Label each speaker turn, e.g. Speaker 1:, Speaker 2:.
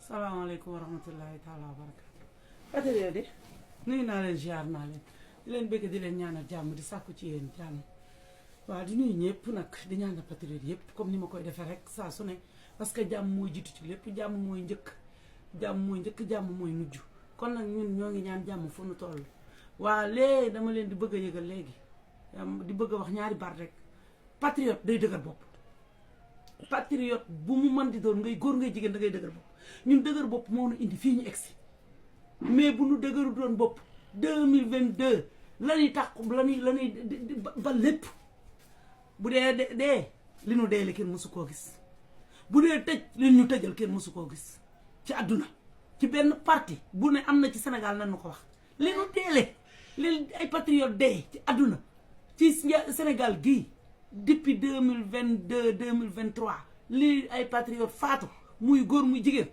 Speaker 1: salaamaaleykum wa rahmatullahi taala wa barakaatu. patriote di nuyu naa leen ziar naa leen di leen bëgg di leen ñaanal jàmm di sàkku ci yéen jàmm waaw di nuyu ñëpp nag di ñaanal patriote yëpp comme ni ma koy defee rek saa su ne parce que jàmm mooy jiitu ci lépp jàmm mooy njëkk jàmm mooy mujj kon nag ñun ñoo ngi ñaan jàmm fu nu toll. waa léegi dama leen di bëgg a yëgal léegi di bëgg a wax ñaari baat rek patriote day dëgër bopp. patriote bu mu mën di doon ngay góor ngay jigéen da ngay dëgër bopp ñun dëgër bopp moo nu indi fii ñu egsi mais bu nu dëgëru doon bopp 2022 lañuy tàqu lañuy ba lépp bu dee dee li nu dee li kenn mësu koo gis bu dee tëj li ñu tëjal kenn mësu koo gis ci àdduna ci benn parti bu ne am na ci Sénégal nan nu ko wax li nu deele li ay patriote dee ci àdduna ci Sénégal gii depuis 2022 2023 lii ay patriote faatu muy góor muy jigéen